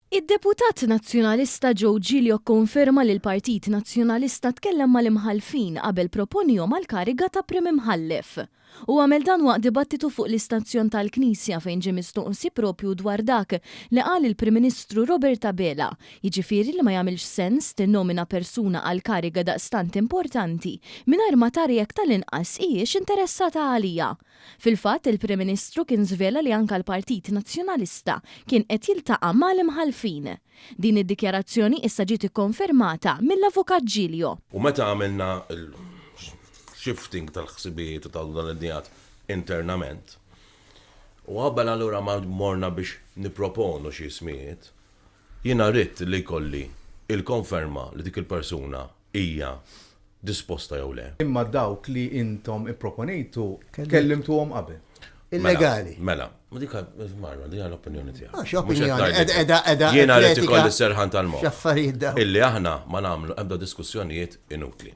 Id-deputat Nazzjonalista Joe Giglio kkonferma li l-Partit Nazzjonalista tkellem mal-Imħallfin qabel proponihom għall-kariga ta' Prim Imħallef. Hu għamel dan waqt dibattitu fuq l-istazzjon tal-Knisja fejn ġie mistoqsi proprju dwar dak li qal il-Prim Ministru Robert Abela, jiġifieri li ma jagħmilx sens tinnomina persuna għal kariga daqstant importanti mingħajr ma tara jekk tal-inqas hijiex interessata għaliha. Fil-fatt, il-Prim Ministru kien żvela li anke l-Partit Nazzjonalista kien qed jiltaqa' mal-imħallfin. Din id-dikjarazzjoni issa ġiet ikkonfermata mill-Avukat Giglio. U meta għamilna l-shifting tal-ħsibijiet u ta' dan id-dnijat internament, u qabel allura ma morna biex nipproponu xi ismijiet, jiena ridt li jkolli l-konferma li dik il-persuna hija disposta jew le. Imma dawk li intom ipproponejtu kellimtuhom qabel. Illegali. Mela, ma dik marra, dik l-opinjoni tiegħek. Għax opinjoni, edha edha. Jiena rrid ikolli serħan tal-moħħ. X'affarijiet dawn. Illi aħna ma nagħmlu ebda diskussjonijiet inutli.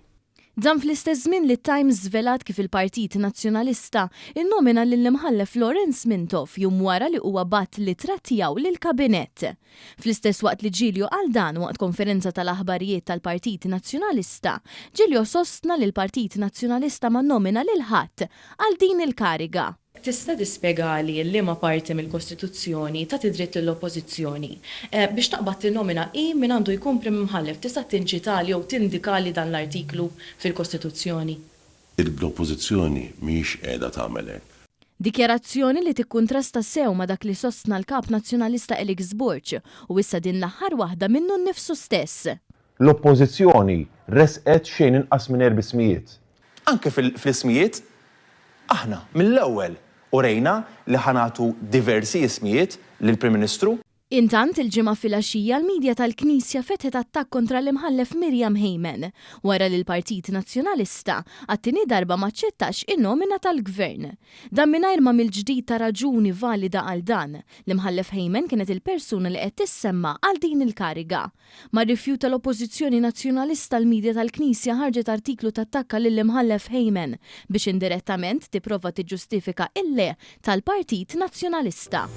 Dan fl-istess żmien li t-Times żvelat kif il-Partit Nazzjonalista nnomina lill-Imħallef Lawrence Mintoff jum wara li huwa bagħat l-ittra tiegħu lill-Kabinett. Fl-istess waqt li Giglio qal dan waqt konferenza tal-aħbarijiet tal-Partit Nazzjonalista, Giglio sostna li l-Partit Nazzjonalista ma nnomina lil ħadd għal din il-kariga. Tista' tispjegali liema parti mill-Kostituzzjoni tagħti dritt lill-Oppożizzjoni biex taqbad tinnomina hi min għandu jkun Prim Imħallef? Tista' tinċitali jew tindikali dan l-artiklu fil-Kostituzzjoni? L-Oppożizzjoni mhijiex qiegħda tagħmel hekk. Dikjarazzjoni li tikkuntrasta sew ma' dak li sostna l-Kap Nazzjonalista Alex Borg u issa din l-aħħar waħda minnu nnifsu stess. L-Oppożizzjoni ressqet xejn inqas minn erb'ismijiet. Anke fl-ismijiet, aħna mill-ewwel urejna li ħa nagħtu diversi ismijiet lill-Prim Ministru. Intant, il-Ġimgħa filgħaxija l-media tal-Knisja fetħet attakk kontra l-Imħallef Miriam Hayman, wara li l-Partit Nazzjonalista għat-tieni darba m'aċċettax in-nomina tal-Gvern. Dan mingħajr ma mill-ġdid ta raġuni valida għal dan. L-Imħallef Hayman kienet il-persuna li qed tissemma għal din il-kariga. Mar-rifjut tal-Oppożizzjoni Nazzjonalista l-media tal-Knisja ħarġet artiklu tattakka lill-Imħallef Hayman biex indirettament tipprova tiġġustifika il-le tal-Partit Nazzjonalista.